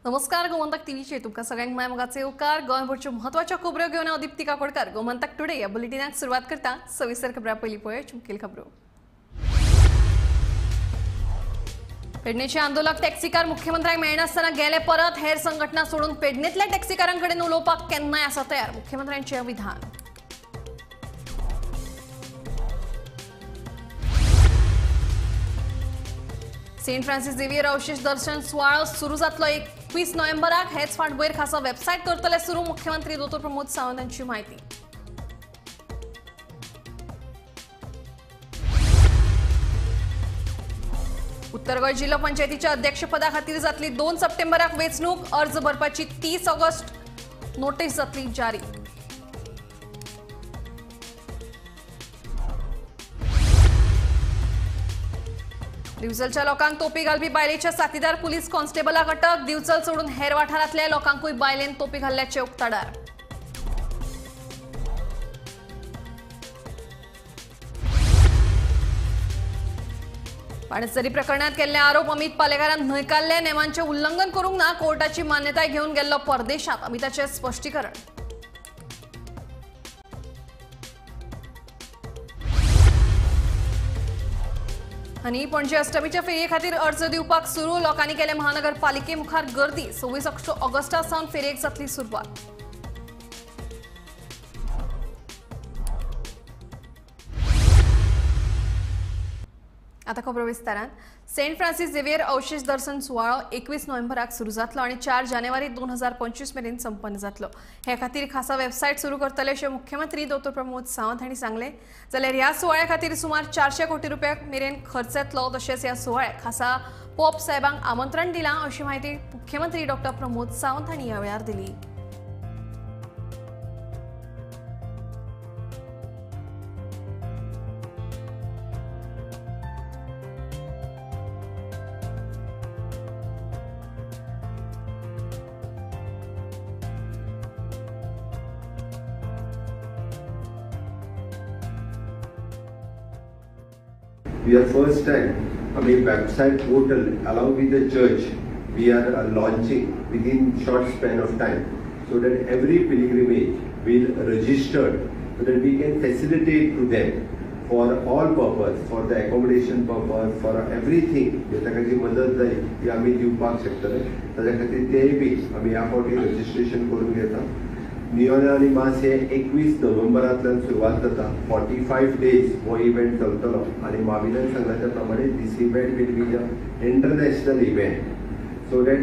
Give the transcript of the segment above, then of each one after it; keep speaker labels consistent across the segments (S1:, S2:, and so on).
S1: नमस्कार, गोमंतक टीव्हीचेर तुमकां सगळ्यांक माय मोगाचे येवकार. गोंयभरच्यो म्हत्वाच्यो खबरो घेवन हांव दीप्ती काकोडकर. गोमंतक टुडे ह्या बुलेटिनाक सुरवात करता. सविस्तर खबरां पयलीं पळय मुखेल खबरो. पेडणेचे आंदोलक टॅक्सीकार मुख्यमंत्र्यांक मेळनासतना गेले परत. हेर संघटना सोडून पेडणेंतल्या टॅक्सीकारां कडेन उलोवपाक केन्नाय आसा तयार, मुख्यमंत्र्यांचें विधान. सेंट फ्रांसीस झेवियर अवशेष दर्शन सुवाळो सुरू जातलो 21 नोव्हेंबराक. हेच फाटभूंयेर खासा वेबसायट करतले सुरू, मुख्यमंत्री दोतोर प्रमोद सावंत हांची म्हायती. उत्तर गोंय जिल्हो पंचायतीच्या अध्यक्षपदा खातीर जातली 2 सप्टेंबराक वेंचणूक. अर्ज भरपाची 30 ऑगस्ट नोटीस जातली जारी. दिवचलच्या लोकांक तोपी घालपी बायलेच्या साथीदार पुलीस कॉन्स्टेबलाक अटक. दिवचल सोडून हेर वाठारांतल्या लोकांकूय बायलेन तोपी घाल्ल्याचे उक्ताडार. पाणचरी प्रकरणात केल्ले आरोप अमित पालेकारान न्हयकारले. नेमांचे उल्लंघन करूंक ना, कोर्टाची मान्यताय घेवन गेल्लो परदेशात, अमिताचें स्पश्टीकरण. आनी पणजे अष्टमीच्या फेरये खातीर अर्ज दिवपाक सुरू. लोकांनी केले महानगरपालिके मुखार गर्दी. 26 ऑगस्टा सावन फेरयेक जातली सुरवात. आता खबरो विस्तारान. सेंट फ्रांसीस झेवियर अवशेष दर्शन सुवाळो 21 नोव्हेंबराक सुरू जातलो आनी 4 जानेवारी 2025 मेरेन संपन्न जातलो. हे खातीर खासा वेबसायट सुरू करतले अशें मुख्यमंत्री दोतोर प्रमोद सावंत हांणी सांगलें. जाल्यार ह्या सुवाळ्या खातीर सुमार 400 कोटी रुपया मेरेन खर्च येतलो. तशेंच ह्या सुवाळ्याक खासा पोप साहेबांक आमंत्रण दिलां अशी म्हायती मुख्यमंत्री डॉक्टर प्रमोद सावंत हांणी ह्या वेळार दिली.
S2: We are first time, I mean, website portal along with the church, we are launching within short span of time, so that every pilgrimage will register, so that we can facilitate to them for all purpose, for the accommodation purpose, for everything. जे ताका जी मदत जाय ती आमी दिवपाक शकतले. ताज्या खातीर तेय बी आमी ह्या फावटी रजिस्ट्रेशन करून घेता. नियोनानी मास हे 21 नोव्हेंबरांतल्यान सुरवात जाता. 45 डेज हो इव्हेंट चलतलो आनी माविनान सांगला त्या प्रमाणे this event will be the international event, so that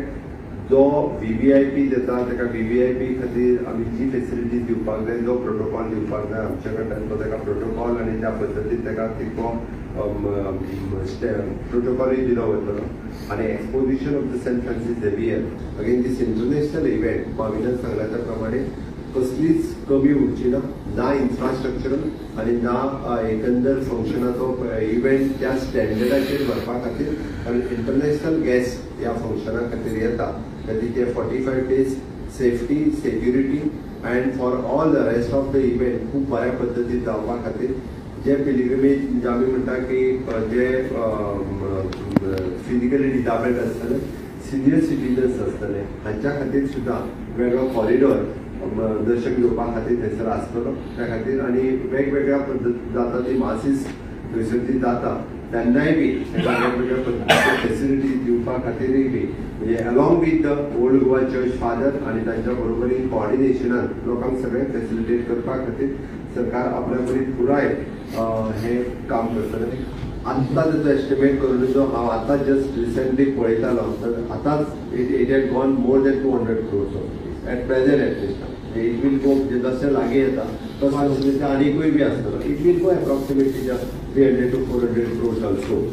S2: जो VVIP जाता ताका VVIP खातीर आमी जी फेसिलिटीज दिवपाक जाय, जो प्रोटोकॉल दिवपाक जाय आमच्या कडल्यान, तो ताका प्रोटोकॉल आनी त्या पद्दतीन ताका तितको प्रोटोकॉलूय दिलो वतलो. आनी exposition of the Saint Francis Xavier again this international event माविनान सांगला त्या प्रमाणे कसलीच कमी उरची ना, ना इन्फ्रास्ट्रक्चरल आनी ना एकंदर फंक्शनाचो इव्हेंट त्या स्टँडर्डाचेर व्हरपा खातीर, कारण इंटरनॅशनल गेस्ट ह्या फंक्शना खातीर येता. खातीर ते 45 days safety, security and for all the rest of the event खूब बऱ्या पद्दतीन जावपा खातीर जे पिलिग्रिमेज म्हणजे आमी म्हणटा की जे फिजिकली डिजाबल्ड आसतले, सिनियर सिटीजन्स आसतले, हांच्या खातीर सुद्दां वेगळो कॉरिडॉर दर्शन घेवपा खातीर थंयसर आसतलो. त्या खातीर आनी वेगवेगळ्या पद्दत जाता ती मासीस थंयसर ती जाता तेन्नाय बी ताका वेगवेगळ्या पद्दतीच्यो फेसिलिटीज दिवपा खातीरूय बी म्हणजे along with the old Goa church father आनी तांच्या बरोबरीन कॉर्डिनेशनान लोकांक सगळें फेसिलिटेट करपा खातीर सरकार आपल्या परीन पुराय हें काम करतलें. आत्तां ताचो एस्टिमेट करून जो हांव आतां जस्ट रिसंटली पळयतालो तर आतांच it had gone more than 200 crores at present at least. It will go जशें लागीं येता तशें आनीकूय बी आसतलो. It will go approximately 300 to 400 crores also.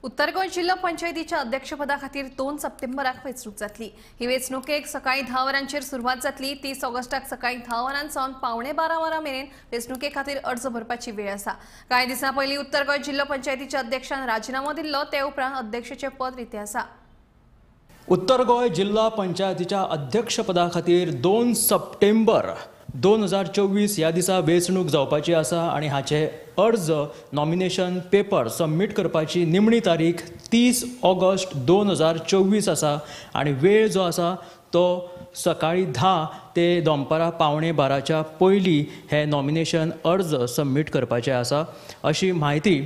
S1: उत्तर गोंय जिल्हो पंचायतीच्या अध्यक्षपदा खातीर 2 सप्टेंबराक वेंचणूक जातली. ही वेंचणुकेक सकाळीं 10 वरांचेर सुरवात जातली. 30 ऑगस्टाक सकाळीं 10 वरां सावन 11:45 वरां मेरेन वेंचणुके खातीर अर्ज भरपाची वेळ आसा. कांय दिसां पयलीं उत्तर गोंय जिल्हो पंचायतीच्या अध्यक्षान राजिनामो दिल्लो, ते उपरांत अध्यक्षाचें पद रितें आसा.
S3: उत्तर गोंय जिल्हा पंचायतीच्या अध्यक्षपदा खातीर 2 सप्टेंबर 2024 ह्या दिसा वेंचणूक जावपाची आसा आनी हाचे अर्ज नॉमिनेशन पेपर सबमीट करपाची निमणी तारीख 30 ऑगस्ट 2024 आसा आनी वेळ जो आसा तो सकाळी 10 ते दनपारां 11:45च्या पयलीं हे नॉमिनेशन अर्ज सबमीट करपाचे आसा अशी म्हायती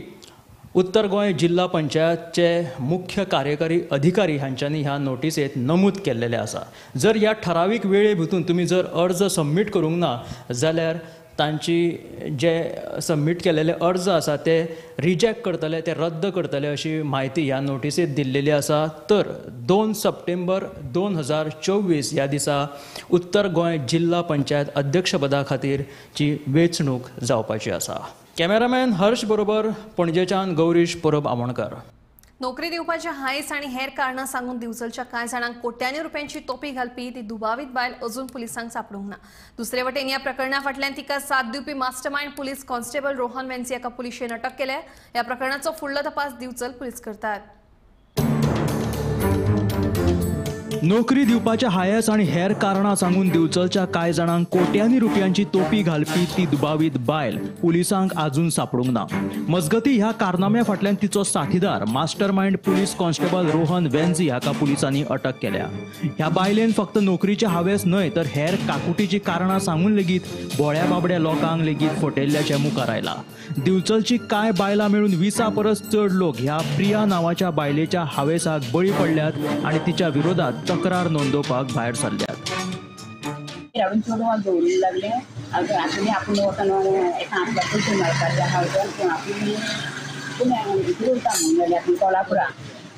S3: उत्तर गोंय जिल्हा पंचायतचे मुख्य कार्यकारी अधिकारी हांच्यांनी ह्या नोटिसेत नमूद केल्लेले आसा। जर ह्या ठरावीक वेळे भितून तुमी जर अर्ज सबमीट करूंक ना जाल्यार तांची जे सबमीट केलेले अर्ज आसा ते रिजेक्ट करतले, ते रद्द करतले अशी म्हायती ह्या नोटिसेत दिल्लेली आसा। तर 2 सप्टेंबर 2024 ह्या दिसा उत्तर गोंय जिल्हा पंचायत अध्यक्षपदा खातीरची वेंचणूक जावपाची आसा। कॅमेरामॅन हर्ष बरोबर पणजेच्यान गौरीश परब आमोणकर।
S1: नोकरी दिवपाचे हायस आनी हेर कारणां सांगून दिवचलच्या कांय जाणांक कोट्यांनी रुपयांची तोपी घालपी ती दुबावीत बायल अजून पुलिसांक सांपडूंक ना। दुसरे वटेन ह्या प्रकरणा फाटल्यान तिका साथ दिवपी mastermind police constable Rohan Venzi हाका पुलिशेन अटक केल्या। ह्या प्रकरणाचो फुडलो तपास दिवचल पुलीस करतात।
S3: नोकरी दिवपाचे हायस आनी हेर कारणां सांगून दिवचलच्या कांय जाणांक कोट्यांनी रुपयांची तोपी घालपी ती दुबावीत बायल पुलिसांक आजून सांपडूंक ना। मजगती ह्या कारनाम्या फाटल्यान तिचो साथीदार mastermind police constable Rohan Venzi हाका पुलिसांनी अटक केल्या। ह्या बायलेन फक्त नोकरीचे हावेस न्हय तर हेर काकुटीची कारणां सांगून लेगीत भोळ्या बाबड्या लोकांक लेगीत फटयल्ल्याचें मुखार आयला। दिवचलची कांय बायलां मेळून 20 परस चड लोक ह्या प्रिया नांवाच्या बायलेच्या हावेसाक बळी पडल्यात आनी तिच्या विरोधात तक्रार नोंदोवपाक भायर सरल्यात।
S4: हाडून चेडवाक दवरूंक लागले। आपूण आपूण वचून एका आपल्या पयशे मेळपाचे आहा पूण आपूण पूण इकडे वता म्हणून जालें आपूण कोल्हापुरा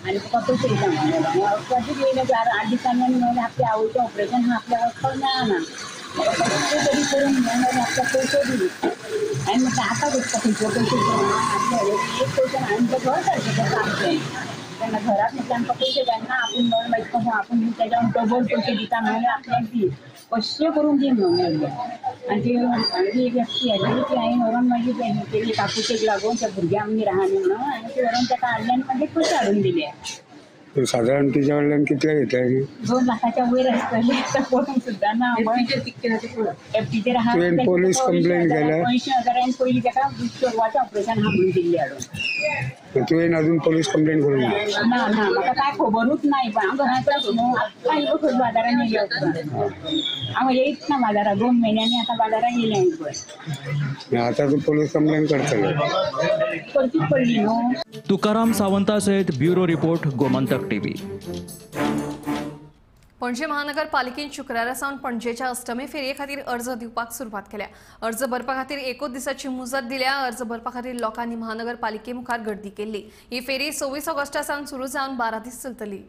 S4: आनी तुका पयशे दिता म्हणून जालें। वचपाचेच येयलें 4-8 दिसांनी आनी म्हणलें आपल्या आवयचें ऑपरेशन आहा आपल्या वचपाक मेळना, म्हाका कशें तरी करून म्हणून जालें आपल्याक पयशे दी। आनी म्हटलें आतां वचपा खंयचे पयशे आपल्या एक पयशे हांवें घर सारकें करता आमचें तेन्ना घरांत म्हटल्यार आमकां पयशे जायना आपूण म्हणून मागीर कसो आपूण तेज्यान डबल पयशे दिता म्हणून आपल्याक दी कशें करून दी म्हणून लागलें। आनी ती आनी एक व्यक्ती आयली ती हांवें व्हरोन मागीर तेजी काकुटेक लागून त्या भुरग्यांक आमगेर आहा न्ही म्हणून आनी ती व्हरोन ताका हाडले आनी मागीर पयशे हाडून दिले।
S5: सादारण तिच्या कडल्यान कितले घेतले?
S4: 2 लाखाच्या वयर आसतले, पळोवंक सुद्दां ना। एफडीचेर आहा।
S5: तुवें पोलीस कंप्लेन केल्या?
S4: 80,000 हांवें पयलीं ताका चेडवाचें ऑपरेशन आहा म्हणून दिल्लें हाडून।
S5: तुवें अजून पोलीस कंप्लेन करूंक ना?
S4: ना ना, म्हाका कांय खबरूच ना। हांव घरांत न्हू, आतां येयलो खंय बाजारान येयलें, हांव येयत ना बाजारात, 2 म्हयन्यांनी आतां बाजारान येयलें पळय।
S5: आतां तूं पोलीस कंप्लेन करतलो?
S4: करचीच पडली न्हू।
S3: तुकाराम सावंता सयत bureau report, Gomantak TV.
S1: Panaji महानगरपालिकेन शुक्रारा सावन पणजेच्या अष्टमी फेरये खातीर अर्ज दिवपाक सुरवात केल्या। अर्ज भरपा खातीर 1 दिसाची मुजत दिल्या। अर्ज भरपा खातीर लोकांनी महानगरपालिके मुखार गर्दी केल्ली। ही फेरी 26 ऑगस्टा सावन सुरू जावन 12 दीस चलतली।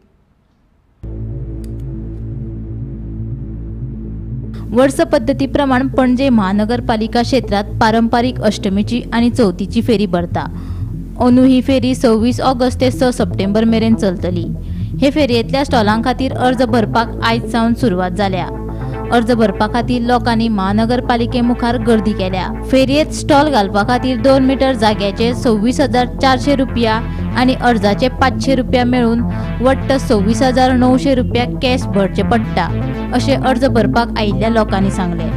S6: वर्स पद्दतीप्रमाण पणजे महानगरपालिका क्षेत्रात पारंपारिक अष्टमीची आनी चवथीची फेरी भरता। अंदू ही फेरी 26 ऑगस्ट ते 6 सप्टेंबर मेरेन चलतली। हे फेरयेंतल्या स्टॉलां खातीर अर्ज भरपाक आयज सावन सुरवात जाल्या। अर्ज भरपा खातीर लोकांनी महानगरपालिके मुखार गर्दी केल्या। फेरयेंत स्टॉल घालपा खातीर 2 मिटर जाग्याचे 26,400 रुपया आनी अर्जाचे 500 रुपया मेळून वट्ट 26,900 रुपया कॅश भरचे पडटा अशें अर्ज भरपाक आयिल्ल्या लोकांनी सांगलें।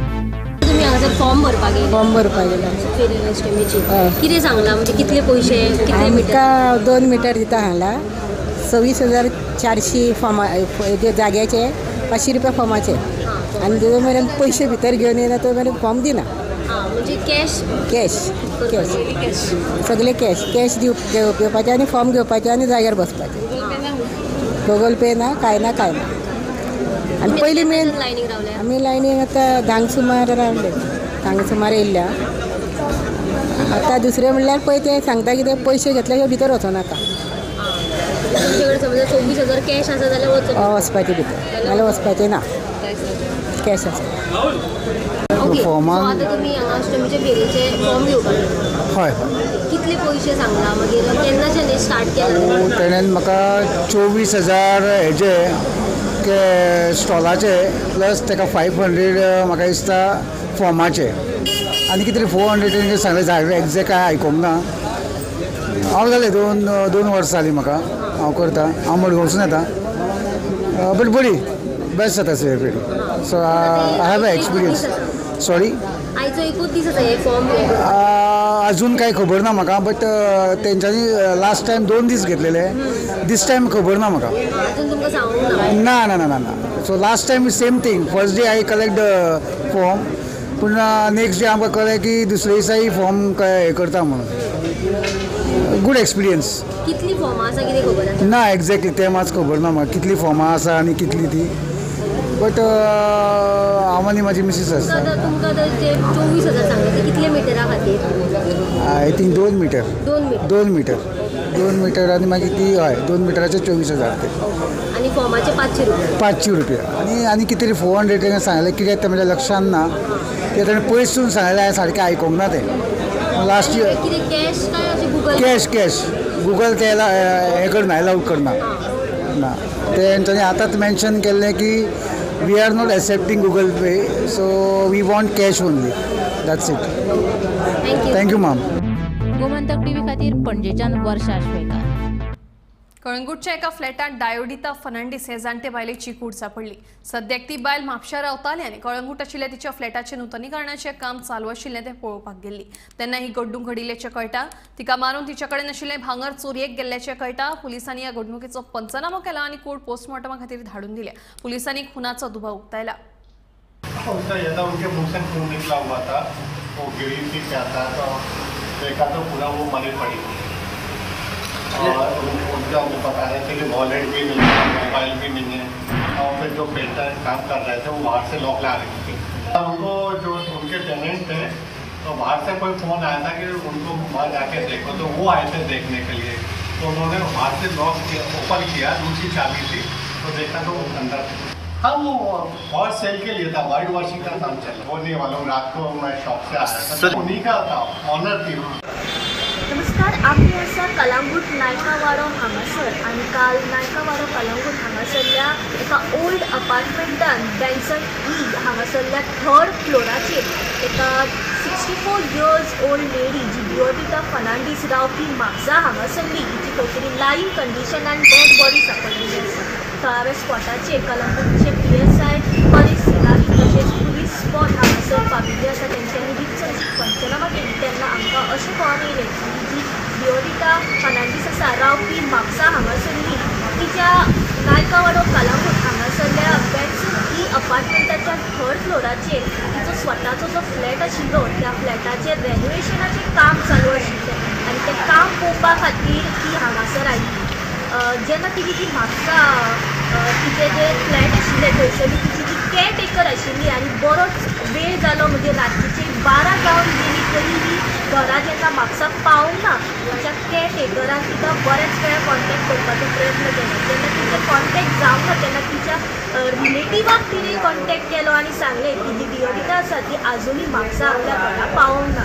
S7: तुमी हांगासर फॉर्म भरपाक गेले?
S8: फॉर्म भरपाक गेले
S7: फेरी अष्टमीची। कितें सांगलां म्हणजे कितले पयशे, कितले मिटर?
S8: 2 मिटर दिता सांगला, 26,400 फॉर्मा जाग्याचे, 500 रुपया फॉर्माचे। आनी जो मेरेन पयशे भितर घेवन येना तो मेरेन फॉर्म दिना।
S7: म्हणजे कॅश?
S8: कॅश कॅश सगळे कॅश कॅश घेवपाचे आनी फॉर्म घेवपाचे आनी जाग्यार बसपाचे। गुगल पे ना, कांय ना, कांय ना। आनी पयलीं मेन आमी लायनीक आतां 10 सुमार रावले, 10 सुमार येयल्ल्या। आतां दुसरें म्हणल्यार पळय ते सांगता कितें पयशे घेतले हे भितर वचोनाका।
S7: तुमचे कडेन समजा 24,000 कॅश आसा जाल्यार
S8: वचपाचें भितर, नाल्यार वचपाचें ना, कॅश आसा।
S7: ओके, सो आतां तुमी हांगा अष्टमीचे फेरयेचे फॉर्म घेवपाक?
S5: हय।
S7: कितले पयशे सांगला मागीर केन्नाच्यान स्टार्ट केला?
S5: तेणेन म्हाका 24,000 हेजे स्टॉलाचे प्लस ताका 500 म्हाका दिसता फॉर्माचे आनी कितें 400 तेणें सांगलें, एग्जॅक्ट कांय आयकूंक ना। हांव जालें 2 वर्सां जालीं म्हाका हांव करता, हांव मडगांवसून येता, बट बरी बेस्ट जाता सगळे फेरी। So I have a experience. Sorry,
S7: आयचो एकूच दीस आसा हे फॉर्म?
S5: अजून काय खबर ना म्हाका, बट तेंच्यांनी लास्ट टायम 2 दीस घेतलेले, दीस टायम खबर ना म्हाका.
S7: अजून तुमकां सांगूंक
S5: ना? ना ना ना ना. So last time same thing, first day I collect the form, पूण नेक्स्ट डे आमकां कळ्ळें की दुसरे दिसाय फॉर्म हें करता म्हणून. Good experience.
S7: कितली फॉर्मां आसा कितें खबर आसा?
S5: ना एक्झॅक्टली तें मात खबर ना म्हाका कितली फॉर्मां आसा आनी कितली ती, बट हांव आनी म्हाजी मिसीस आसा.
S7: तुमकां आतां जे 24,000 सांगले ते कितले मिटरा खातीर?
S5: I think 2 metre. 2 metre, 2 metre आनी मागीर ती हय 2 मिटराचे 24,000 ते.
S7: आनी फॉर्माचे 500 रुपया.
S5: 500 रुपया आनी आनी कितें तरी 400 सांगलें, कित्याक तें म्हज्या लक्षान ना, तें ताणें पयसून सांगलें, हांवें सारकें आयकूंक ना तें. लास्ट इयर
S7: कॅश काय अशें गुगल?
S5: कॅश कॅश, गुगल ते हें करना, एलावड करना ना. तेंच्यांनी आतांच मेन्शन केल्लें की we are not accepting Google Pay, so we want cash only. That's it. Thank you ma'am.
S6: Gomantak TV खातीर पणजेच्यान वर्षा श्वेकार.
S1: कळंगूटच्या एका फ्लॅटात डायोडिता फर्नांडीस हे जाण्टे बायलेची कूड सापडली. सद्याक ती बायल म्हापश्यां रावताली आनी कळंगूट आशिल्ल्या तिच्या फ्लॅटाचें नुतनीकरणाचें काम चालू आशिल्लें तें पळोवपाक गेल्ली. तेन्ना ही घडणूक घडिल्ल्याचें कळटा. तिका मारून तिच्या कडेन आशिल्लें भांगर चोरयेक गेल्ल्याचें कळटा. पुलिसांनी ह्या घडणुकेचो पंचनामो केला आनी कूड पोस्टमॉर्टमा खातीर धाडून दिल्या. पुलिसांनी खुनाचो दुबाव उक्तायला.
S9: उनके मुंह से खून निकला हुआ था, वो गिरी थी क्या था, तो देखा तो पूरा वो मरी पड़ी और उनका वो बता रहे थे कि वॉलेट भी नहीं है, मोबाइल भी नहीं है। और फिर जो पेंटर काम कर रहे थे वो बाहर से लॉक ला रही थी। उनको जो उनके टेनेंट थे तो बाहर से कोई फ़ोन आया था कि उनको बाहर जाके देखो, तो वो आए थे देखने के लिए, तो उन्होंने बाहर से लॉक किया, ओपन किया, दूसरी चाबी थी तो देखा तो वो अंदर। हाँ, वो और सेल के लिए था, वाइट वॉशिंग का काम चल रहा। वो नहीं मालूम, रात को मैं शॉप से आया था, तो उन्हीं का था, ऑनर थी।
S10: नमस्कार, आमी आसा कलांगूट नायकावाडो हांगासर आनी काल नायकावाडो कलांगूट हांगासरल्या एका ओल्ड अपार्टमेंटान बेन्सन ई हांगासरल्या थर्ड फ्लोराचेर एका 64 इयर्स ओल्ड लेडी जी डिओडिता फर्नांडीस रावपी म्हापसा हांगासरली हिची खंय तरी लायव्ह कंडिशनान डेड बॉडी सापडलेली आसा. थळाव्या स्पॉटाचेर कलंगूटचे PSI Paresh सिनारी तशेंच पुलीस स्पॉट हांगासर पाविल्ले आसा. तेंच्यांनी रितसर पंचनामा केली तेन्ना आमकां अशें कळोन येयलें की जी डिओडिता फर्नांडीस आसा रावपी म्हापसा हांगासरली तिच्या नायकावाडो कलांगूट हांगासरल्या बेन्सन ई अपार्टमेंटाच्या थर्ड फ्लोराचेर तिचो स्वताचो जो फ्लॅट आशिल्लो त्या फ्लॅटाचेर रेनोवेशनाचें काम चालू आशिल्लें आनी तें काम पळोवपा खातीर ती हांगासर आयिल्ली. जेन्ना तिची ती म्हापसा तिचे जे फ्लॅट आशिल्ले थंयसरली तिची जी केअरटेकर आशिल्ली आनी बरोच वेळ जालो, म्हणजे रातची 12 जावन गेली तरी ही घरा जेन्ना म्हापसा पावूंक ना तिच्या केअरटेकरान तिका बऱ्याच वेळा कॉन्टेक्ट करपाचो प्रयत्न केलो. जेन्ना तिचो कॉन्टेक्ट जावंक ना तेन्ना तिच्या रिलेटिवाक तिणें कॉन्टेक्ट केलो आनी सांगलें की जी डिओडिता आसा ती आजुनूय म्हापसा आपल्या घरा पावूंक ना.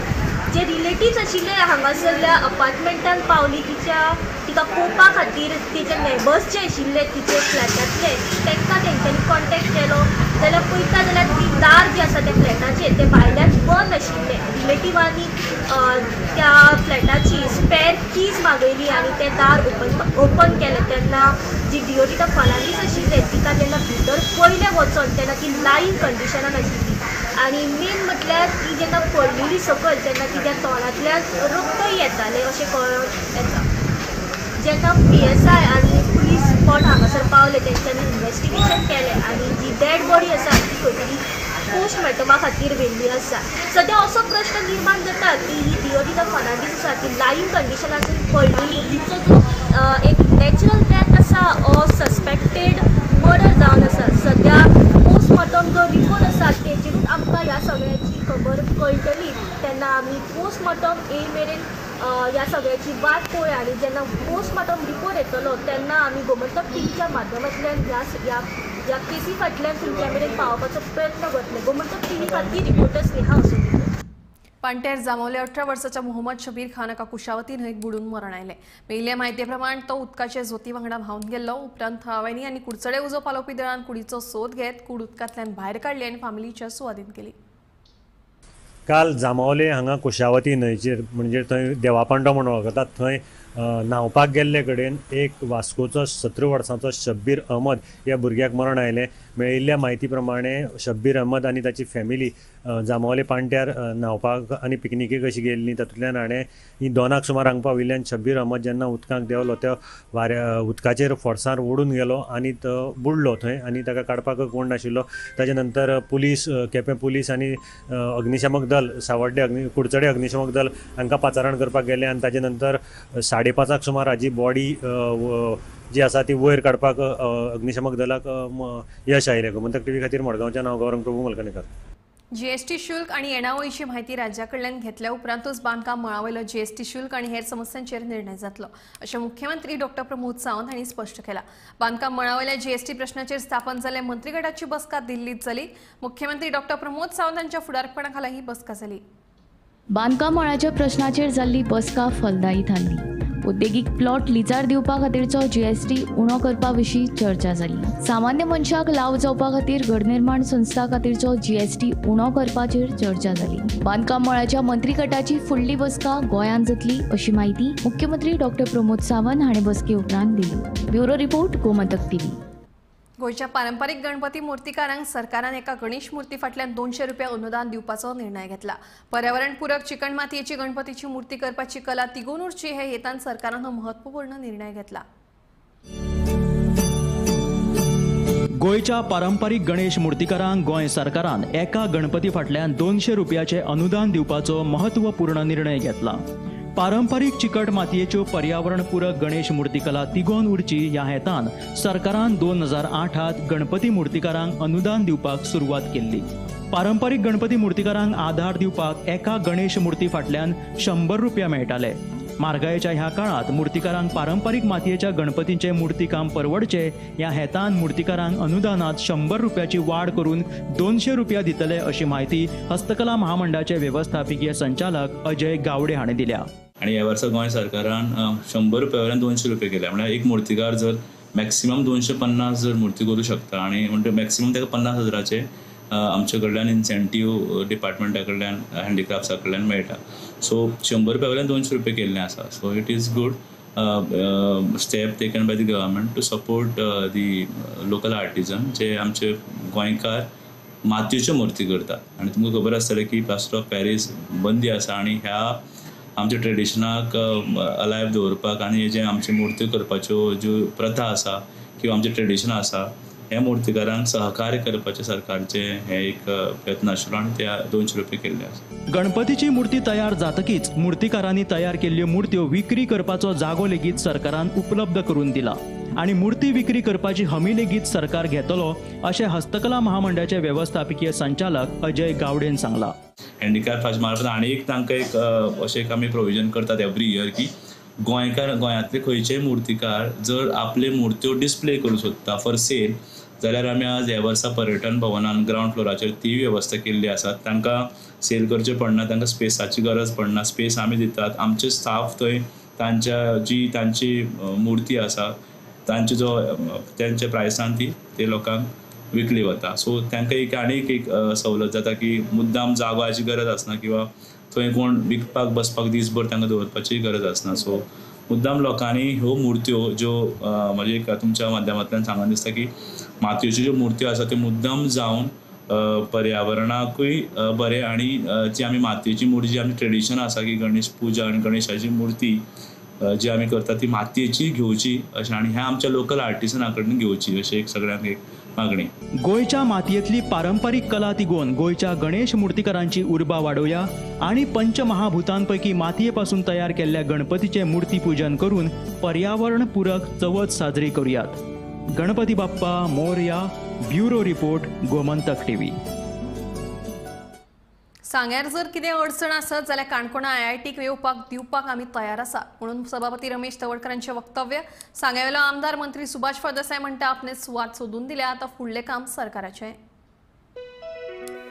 S10: जे रिलेटिव्स आशिल्ले हांगासरल्या अपार्टमेंटान पावली तिच्या तिका पळोवपा खातीर तिचे नेबर्स जे आशिल्ले तिचे फ्लॅटांतले तांकां तेंच्यांनी कॉन्टेक्ट केलो जाल्यार पळयता जाल्यार ती दार जी आसा त्या फ्लॅटाचेर तें भायल्यान बंद आशिल्लें. रिलेटिवांनी त्या फ्लॅटाची स्पेर कीज मागयली आनी तें दार ओपन केलें तेन्ना जी डिओडिता फर्नांडीस आशिल्लें तिका जेन्ना भितर पयलें वचोन तेन्ना ती लायव्ह कंडिशनान आशिल्ली आनी मेन म्हटल्यार ती जेन्ना पडलेली सकयल तेन्ना तिच्या तोंडांतल्यान रक्तय येतालें अशें कळोन येता. जेन्ना PSI आनी पुलीस स्पॉट हांगासर पावले तेंच्यांनी इन्वेस्टिगेशन केलें आनी जी डेड बॉडी आसा ती खंय तरी पोस्टमॉर्टमा खातीर व्हेल्ली आसा. सद्या असो प्रश्न निर्माण जाता की ही डिओडिता फर्नांडीस आसा ती लायव्ह कंडिशनासून पडलेली, तिचो जो एक नॅचरल डेथ आसा ओ सस्पेक्टेड मर्डर जावन आसा. सद्या पोस्टमॉर्टम जो रिपोर्ट आसा तेचेरूच आमकां ह्या सगळ्याची खबर कळटली. तेन्ना आमी पोस्टमॉर्टम येय मेरेन ह्या सगळ्याची वाट पळोवया आनी जेन्ना पोस्टमॉर्टम रिपोर्ट येतलो तेन्ना आमी गोमंतक टीव्हीच्या माध्यमांतल्यान ह्या ह्या ह्या केसी फाटल्यान तुमच्या मेरेन पावोवपाचो प्रयत्न करतले. गोमंतक टीव्ही खातीर रिपोर्टर स्नेहा असोली.
S1: पांटेर जांबावले 18 वर्साच्या मोहम्मद शबीर खान हाका कुशावती न्हंयेत बुडून मरण आयलें. मेळिल्ले म्हायती प्रमाण तो उदकाचे जोती वांगडा व्हांवन गेल्लो. उपरांत थळाव्यांनी आनी कुडचडे उजो पालोवपी दळान कुडीचो सोद घेत कूड उदकांतल्यान भायर काडली आनी फामिलीच्या सुवादीन केली.
S11: काल जांबावले हांगा कुशावती न्हंयचेर म्हणजे थंय देवापांडो म्हणून वळखतात थंय न्हांवपाक गेल्ले कडेन एक वास्कोचो 17 वर्सांचो शब्बीर अहमद ह्या भुरग्याक मरण आयलें. मेळिल्ल्या म्हायती प्रमाणे शब्बीर अहमद आनी ताची फॅमिली जांबावले पाणट्यार न्हांवपाक आनी पिकनिकेक अशी गेल्ली. तातूंतल्यान हाणें ही 2 सुमार हांगा पाविल्ल्यान शब्बीर अहमद जेन्ना उदकांत देंवलो त्या वाऱ्या उदकाचेर फोर्सान ओडून गेलो आनी तो बुडलो थंय आनी ताका काडपाक कोण नाशिल्लो. ताजे नंतर पुलीस, केपें पुलीस आनी अग्निशमक दल, सावड्डे कुडचडे अग्निशमक दल हांकां पाचारण करपाक गेले आनी ताजे नंतर 5:30 सुमार हाजी बॉडी जी आसा ती वयर काडपाक अग्निशमक दलाक यश आयलें. गोमंतक टीव्ही खातीर मडगांवच्यान हांव गौरंग प्रभू मलकणेकर.
S1: जीएसटी शुल्क आनी येणावळीची म्हायती राज्याकडल्यान घेतल्या उपरांतूच बांदकाम मळावयलो जीएसटी शुल्क आनी हेर समस्यांचेर निर्णय जातलो अशें मुख्यमंत्री डॉक्टर प्रमोद सावंत हांणी स्पश्ट केलां. बांदकाम मळावयल्या जीएसटी प्रश्नाचेर स्थापन जाल्ल्या मंत्रीगटाची बसका दिल्लीत जाली. मुख्यमंत्री डॉक्टर प्रमोद सावंत हांच्या फुडारपणा खाला ही बसका जाली.
S12: बांदकाम मळाच्या प्रश्नाचेर जाल्ली बसका फलदायी थारली. उद्देगीक प्लॉट लिजार दिवपा खातीरचो जीएसटी उणो करपा विशीं चर्चा जाली. सामान्य मनशाक लाव जावपा खातीर घरनिर्माण संस्था खातीरचो जीएसटी उणो करपाचेर चर्चा जाली. बांदकाम मळाच्या मंत्रीगटाची फुडली बसका गोंयांत जातली अशी म्हायती मुख्यमंत्री डॉक्टर प्रमोद सावंत हांणी बसके उपरांत दिली. Bureau report, Gomantak TV.
S1: गोंयच्या पारंपारीक गणपती मूर्तिकारांक सरकारान एका गणेश मूर्ती फाटल्यान 200 रुपया अनुदान दिवपाचो निर्णय घेतला. पर्यावरण पूरक चिकण मातयेची गणपतीची मूर्ती करपाची कला तिगोवन उरची हे हेतान सरकारान हो महत्वपूर्ण निर्णय घेतला.
S3: गोंयच्या पारंपारीक गणेश मूर्तिकारांक गोंय सरकारान एका गणपती फाटल्यान 200 रुपयाचे अनुदान दिवपाचो महत्वपूर्ण निर्णय घेतला. पारंपारीक चिकट मातयेच्यो पर्यावरणपूरक गणेश मूर्तिकला तिगोवन उरची ह्या हेतान सरकारान 2008 गणपती मूर्तिकारांक अनुदान दिवपाक सुरवात केल्ली. पारंपारीक गणपती मूर्तिकारांक आधार दिवपाक एका गणेश मूर्ती फाटल्यान 100 रुपया मेळटाले. म्हारगायेच्या ह्या काळांत मूर्तिकारांक पारंपारीक मातयेच्या गणपतींचें मूर्तिकाम परवडचें ह्या हेतान मूर्तिकारांक अनुदानांत 100 रुपयाची वाड करून 200 रुपया दितले अशी म्हायती हस्तकला महामंडळाचे वेवस्थापकीय संचालक अजय गावडे हांणी दिल्या.
S13: आनी ह्या वर्सा गोंय सरकारान 100 रुपया वयल्यान 200 रुपया केल्या. म्हळ्यार एक मूर्तिकार जर मॅक्सिमम 250 जर मूर्ती करूं शकता आनी म्हणटा मॅक्सिमम ताका 50,000 आमचे कडल्यान इन्सेंटीव डिपार्टमेंटा कडल्यान हँडिक्राफ्ट्सा कडल्यान मेळटा. सो 100 रुपया वयल्यान 200 रुपया केल्ले आसा. So it is good step taken by the government to support the local artisan जे आमचे गोंयकार मातयेच्यो मूर्ती करतात. आनी तुमकां खबर आसतलें की प्लास्टर ऑफ पॅरीस बंदी आसा आनी ह्या आमच्या ट्रेडिशनाक अलायव दवरपाक आनी हे जे आमच्यो मूर्त्यो करपाच्यो ज्यो प्रथा आसा किंवा आमचें ट्रेडिशन आसा ह्या मूर्तिकारांक सहकार्य करपाचें सरकारचें हें एक प्रयत्न आशिल्लो आनी त्या 200 रुपया केल्ले आसा.
S3: गणपतीची मूर्ती तयार जातकीच मूर्तिकारांनी तयार केल्ल्यो मूर्त्यो विक्री करपाचो जागो लेगीत सरकारान उपलब्ध करून दिला आनी मूर्ती विक्री करपाची हमी लेगीत सरकार घेतलो अशें हस्तकला महामंडळाचे वेवस्थापकीय संचालक अजय गावडेन सांगला.
S13: हँडिक्राफ्ट मार्फत आनी एक तांकां एक अशें एक आमी प्रोविजन करतात एवरी इयर की गोंयकार गोंयांतले खंयचेय मूर्तिकार जर आपले मूर्त्यो डिस्प्ले करूंक सोदता फॉर सेल जाल्यार आमी आज ह्या वर्सा पर्यटन भवनान ग्रावंड फ्लोराचेर ती वेवस्था केल्ली आसा. तांकां सेल करचें पडना, तांकां स्पेसाची गरज पडना, स्पेस आमी दितात. आमचे स्टाफ थंय तांच्या जी तांची मूर्ती आसा तांचे जो तांच्या प्रायसान ती ते लोकांक विकली वता. सो तांकां एक आनीक एक सवलत जाता की मुद्दाम जागोची गरज आसना किंवा थंय कोण विकपाक बसपाक दीसभर तांकां दवरपाची गरज आसना. सो मुद्दाम लोकांनी ह्यो मूर्त्यो ज्यो म्हणजे एक तुमच्या माध्यमांतल्यान सांगून दिसता की मातयेच्यो ज्यो मूर्त्यो आसा त्यो मुद्दाम जावन पर्यावरणाकूय बरें आनी जी आमी मातयेची मूर्ती जी आमची ट्रेडिशन आसा की गणेश पुजा आनी गणेशाची मूर्ती जी आमी करता ती मातयेची घेवची अशें आनी ह्या आमच्या लोकल आर्टिसना कडल्यान घेवची अशें एक सगळ्यांक एक मागणी.
S3: गोंयच्या मातयेंतली पारंपारीक कला तिगोवन गोंयच्या गणेश मूर्तिकारांची उर्बा वाडोवया आनी पंचमहाभूतांपैकी मातये पासून तयार केल्ल्या गणपतीचें मूर्ती पूजन करून पर्यावरण पूरक चवथ साजरी करुयात. Ganpati Bappa Morya, bureau report, Gomantak TV.
S1: सांग्यार जर कितें अडचण आसत जाल्यार काणकोणा आयआयटीक येवपाक दिवपाक आमी तयार आसा म्हणून सभापती रमेश तवडकरांचें वक्तव्य. सांग्यावेलो आमदार मंत्री सुभाष फळदेसाय म्हणटा आपणे सुवात सोदून दिल्या, आतां फुडलें काम सरकाराचें.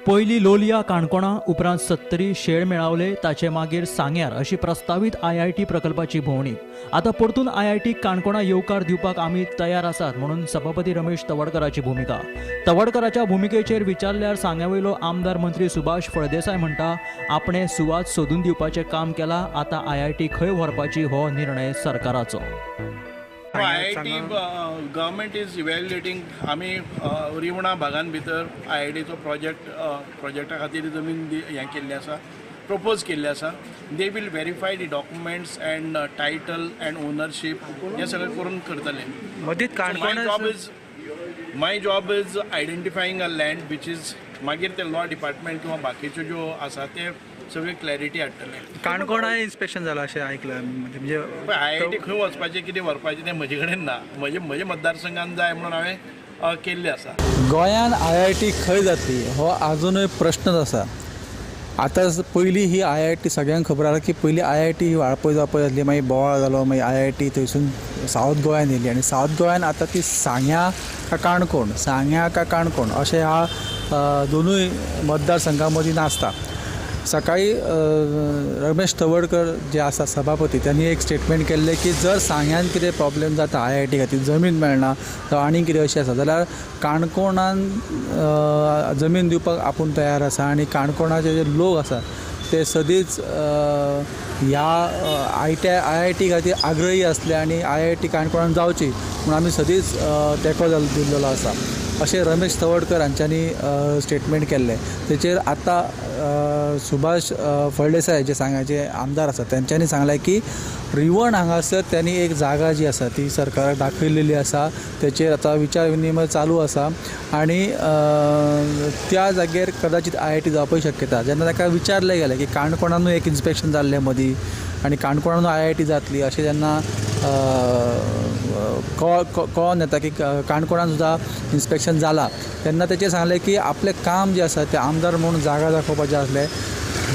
S3: पयली लोलया काणकोणा, उपरांत सत्तरी शेळ मेळावले, ताचे मागीर सांग्यार अशी प्रस्तावीत आयआयटी प्रकल्पाची भोंवणी. आतां परतून आयआयटी काणकोणा येवकार दिवपाक आमी तयार आसात म्हणून सभापती रमेश तवडकराची भुमिका. तवडकराच्या भुमिकेचेर विचारल्यार सांग्यावयलो आमदार मंत्री सुभाष फळदेसाय म्हणटा आपणे सुवात सोदून दिवपाचें काम केलां, आतां आयआयटी खंय व्हरपाची हो निर्णय सरकाराचो.
S14: IIT government is evaluating. आमी रिवणा भागान भितर आयआयटीचो प्रोजेक्टा खातीर जमीन हें केल्ली आसा, प्रपोज केल्ले आसा. They will verify the documents and title and ownership हें सगळें करून करतले. My job is identifying a land which is मागीर ते लॉ डिपार्टमेंट किंवा बाकीच्यो ज्यो आसा ते सगळी क्लॅरिटी हाडटले.
S15: काणकोणाय इन्स्पेक्शन जाला अशें आयकलां, म्हणजे
S14: आयआयटी खंय वचपाचें कितें व्हरपाचें तें म्हजे कडेन ना, म्हजे मतदारसंघान जाय म्हणून हांवें केल्लें आसा.
S15: गोंयान आयआयटी खंय जातली हो आजुनूय प्रश्नच आसा. आतां पयलीं ही आयआयटी सगळ्यांक खबर आसा की पयलीं आयआयटी ही वाळपय जावपाक जातली, मागीर बोवाळ जालो, मागीर आयआयटी थंयसून सावथ गोंयान येयली आनी सावथ गोंयान आतां ती सांग्यां का काणकोण, सांग्यां का काणकोण अशें ह्या दोनूय मतदारसंघां मदीं नासता. सकाळी रमेश तवडकर जे आसा सभापती त्यांनी एक स्टेटमेंट केल्लें की जर सांग्यान कितें प्रॉब्लेम जाता आयआयटी खातीर जमीन मेळना जावं आनी कितें अशें आसा जाल्यार काणकोणान जमीन दिवपाक आपूण तयार आसा आनी काणकोणाचे जे लोक आसा ते सदींच ह्या आयआयटी खातीर आग्रही आसले आनी आयआयटी काणकोणान जावची म्हूण आमी सदींच तेंको दिल्लो आसा अशें रमेश तवडकर हांच्यांनी स्टेटमेंट केल्लें. तेचेर आतां सुभाष फळदेसाय जे सांग्याचे आमदार आसा तेंच्यांनी सांगलें की रिवण हांगासर त्यांनी एक जागा जी आसा ती सरकाराक दाखयलेली आसा, तेचेर आतां विचार विनिमय चालू आसा आनी त्या जाग्यार कदाचित आयआयटी जावपाक शक्यता. जेन्ना ताका विचारलें गेलें की काणकोणानूय एक इन्स्पेक्शन जाल्लें मदीं आनी काणकोणानूय आयआयटी जातली अशें जेन्ना कळोन येता की काणकोणान सुद्दां इन्स्पेक्शन जाला तेन्ना तेचेर सांगलें की आपलें काम जें आसा तें आमदार म्हणून जागा दाखोवपाचें आसलें,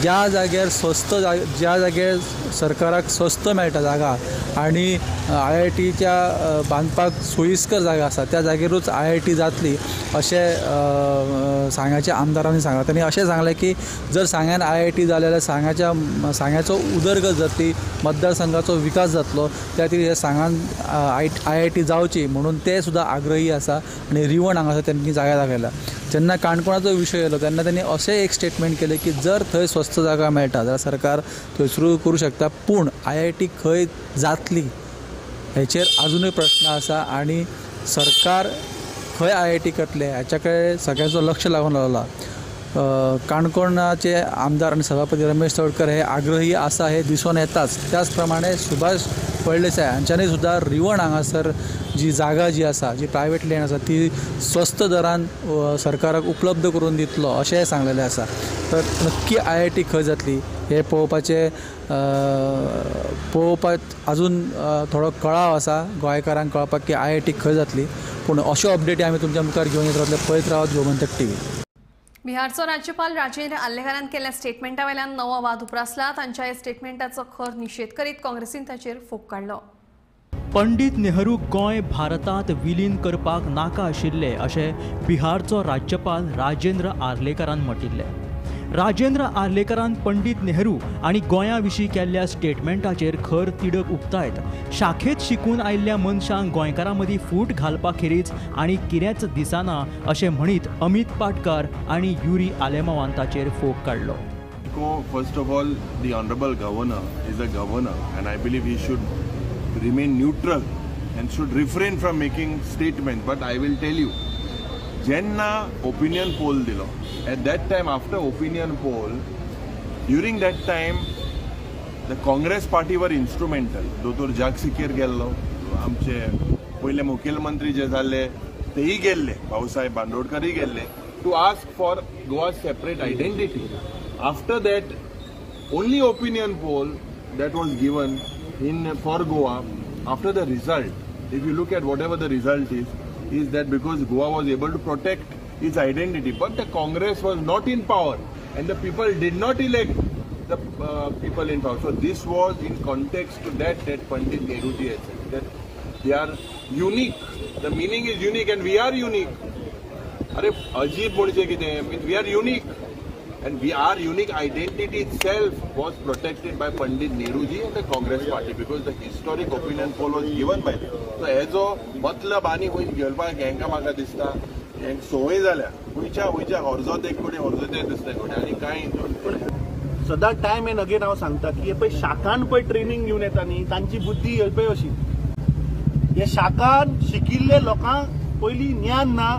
S15: ज्या जाग्यार स्वस्त ज्या जाग्यार सरकाराक स्वस्त मेळटा जागा आनी आयआयटीच्या बांदपाक सोयीस्कर जागा आसा त्या जागेरूच आयआयटी जातली अशें सांग्याच्या आमदारांनी सांगलां. तांणी अशें सांगलें की जर सांग्यान आयआयटी जाली जाल्यार सांग्याचो उदरगत जातली, मतदारसंघाचो विकास जातलो, त्या खातीर हे सांगान आयआयटी जावची म्हणून ते सुद्दां आग्रही आसा आनी रिवण हांगासर तांणी जागा दाखयला. जेन्ना काणकोणाचो विशय येयलो तेन्ना तांणी अशें एक स्टेटमेंट केलें की जर थंय स्वस्त जागा मेळटा जाल्यार सरकार थंयसरूय करूं शकता, पूण आयआयटी खंय जातली हेचेर आजुनूय प्रश्न आसा आनी सरकार खंय आयआयटी करतले हाच्या कडेन सगळ्यांचो लक्ष लागून रावला. काणकोणाचे आमदार आनी सभापती रमेश तवडकर हे आग्रही आसा हे दिसून येताच. त्याच प्रमाणे सुभाष फळदेसाय हांच्यांनी सुद्दां रिवण हांगासर जी जागा जी आसा जी प्रायवेट लँड आसा ती स्वस्त दरान सरकाराक उपलब्ध करून दितलो अशेंय सांगलेलें आसा. तर नक्की आयआयटी खंय जातली हें पळोवपाचें पळोवपाक अजून थोडो कळाव आसा गोंयकारांक कळपाक की आयआयटी खंय जातली, पूण अश्यो अपडेटी आमी तुमच्या मुखार घेवन येत रावतले. पळयत रावत गोमंतक टीव्ही.
S1: बिहारचो राज्यपाल राजेंद्र आर्लेकरान केल्ल्या स्टेटमेंटा वेल्यान नवो वाद उप्रासला. तांच्या ह्या स्टेटमेंटाचो खर निशेध करीत काँग्रेसीन ताचेर फोग काडलो.
S3: पंडित नेहरू गोंय भारतांत विलीन करपाक नाका आशिल्ले अशें बिहारचो राज्यपाल राजेंद्र आर्लेकरान म्हटिल्लें. राजेंद्र आर्लेकरान पंडित नेहरू आनी गोंया विशीं केल्ल्या स्टेटमेंटाचेर खर तिडक उक्तायत शाखेंत शिकून आयिल्ल्या मनशांक गोंयकारां मदीं फूट घालपा खेरीज आनी कितेंच दिसना अशें म्हणीत अमित पाटकार आनी युरी आलेमावान ताचेर फोग काडलो.
S16: First of all, the honourable governor is a governor and I believe he should remain neutral and should refrain from making statement. But I will tell you, जेन्ना ओपिनियन पोल दिलो at that time, after opinion poll, during that time the Congress party were instrumental. दोतोर जागसिकेर गेल्लो, आमचे पयले मुखेलमंत्री जे जाल्ले तेय गेल्ले, भाऊसाहेब बांदोडकरूय गेल्ले to ask for Goa separate identity. After that only opinion poll that was given in for Goa, after the result, if you look at whatever the result is that because Goa was able to protect its identity, but the Congress was not in power and the people did not elect the people in power. So this was in context to that Pandit Nehru ji had said that they are unique, the meaning is unique and we are unique. Arey ajib म्हणजे कितें, means we are unique and we are unique identity itself was protected by Pandit Nehru ji and the Congress party because the historic opinion poll was given by them. So हेजो मतलब आनी खंय घेवपाक हेंकां म्हाका दिसता हेंक संवय जाल्या खंयच्या खंयच्या हरजो एक कडेन हरजो ते दुसरे कडेन आनी कांय.
S17: पूण सदां टायम एन्ड अगेन हांव सांगता की हे पळय शाखान पळय ट्रेनींग घेवन येता न्ही तांची बुद्धी पळय अशी, हे हे शाखान शिकिल्ले लोकांक पयलीं ज्ञान ना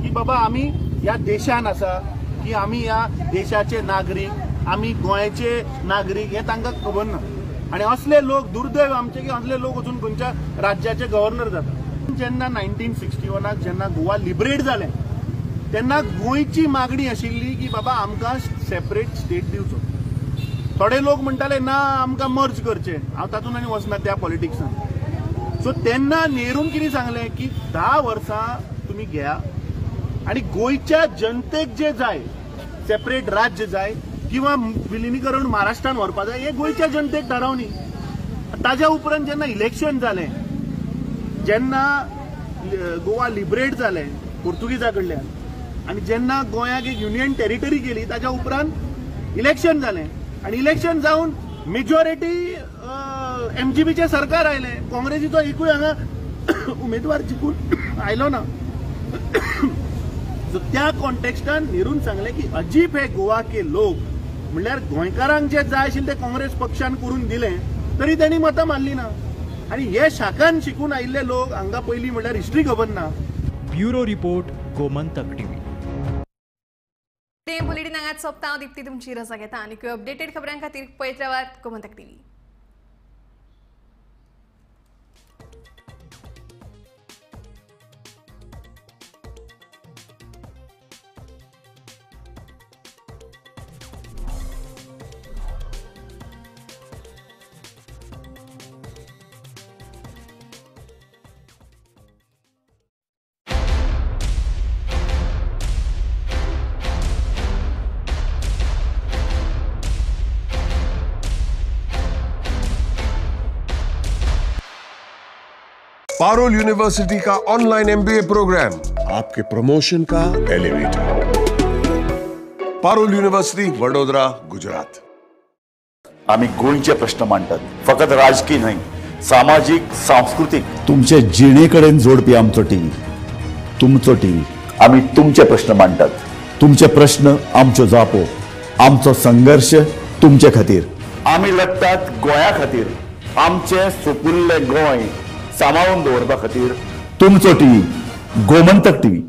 S17: की बाबा आमी ह्या देशान आसा, की आमी ह्या देशाचे नागरीक, आमी गोंयचे नागरीक, हें तांकां खबर ना. आनी असले लोक दुर्दैव आमचे की असले लोक वचून खंयच्या राज्याचे गव्हर्नर जाता. जेन्ना 1961 जेन्ना गोवा लिबरेट जालें तेन्ना गोंयची मागणी आशिल्ली की बाबा आमकां सेपरेट स्टेट दिवचो. थोडे लोक म्हणटाले ना आमकां मर्ज करचें, हांव तातूंत आनी वचना त्या पॉलिटिक्सान. सो तेन्ना नेरून कितें सांगलें की 10 वर्सां तुमी घेया आनी गोंयच्या जनतेक जे जाय सेपरेट राज्य जाय किंवा विलिनीकरण महाराष्ट्रान व्हरपा जाय हें गोंयच्या जनतेक थारावनी. ताज्या उपरांत जेन्ना इलेक्शन जालें, जेन्ना गोवा लिबरेट जालें पोर्तुगीजा कडल्यान आनी जेन्ना गोंयाक एक युनियन टेरिटरी केली ताज्या उपरांत इलेक्शन जालें आनी इलेक्शन जावन मेजॉरिटी एमजीबीचें सरकार आयलें. काँग्रेसीचो एकूय हांगा उमेदवार जिखून आयलो ना. सो त्या कॉन्टेक्स्टान नेरून सांगलें की अजीब हे गोवा के लोक, म्हणल्यार गोंयकारांक जे जाय आशिल्लें तें काँग्रेस पक्षान करून दिलें तरी तेणी मतां मारली ना. आनी हे शाखान शिकून आयिल्ले लोक हांगा पयलीं म्हणल्यार हिस्ट्री खबर ना.
S3: Bureau report, Gomantak TV.
S1: ते बुलेटिन हांगाच सोंपता. हांव दीप्ती तुमची रजा घेता आनी अपडेटेड खबरां खातीर पळयत रावात गोमंतक टीव्ही.
S18: पारुल यूनिवर्सिटी का ऑनलाइन एमबीए प्रोग्राम आपके प्रमोशन का एलिवेटर. पारुल यूनिवर्सिटी, वडोदरा, गुजरात.
S19: आमी गोंयचे प्रश्न मांडटात, फकत राजकीय न्हय, सामाजीक, सांस्कृतीक, तुमचे जिणे कडेन जोडपी आमचो टीव्ही, तुमचो टीव्ही. आमी तुमचे प्रश्न मांडटात, तुमचे प्रश्न आमच्यो जापो, आमचो संघर्ष तुमचे खातीर. आमी लढटात गोंया खातीर, आमचें सुपुल्लें गोंय सांबाळून दवरपा खातीर. तुमचो टीव्ही, गोमंतक टीव्ही.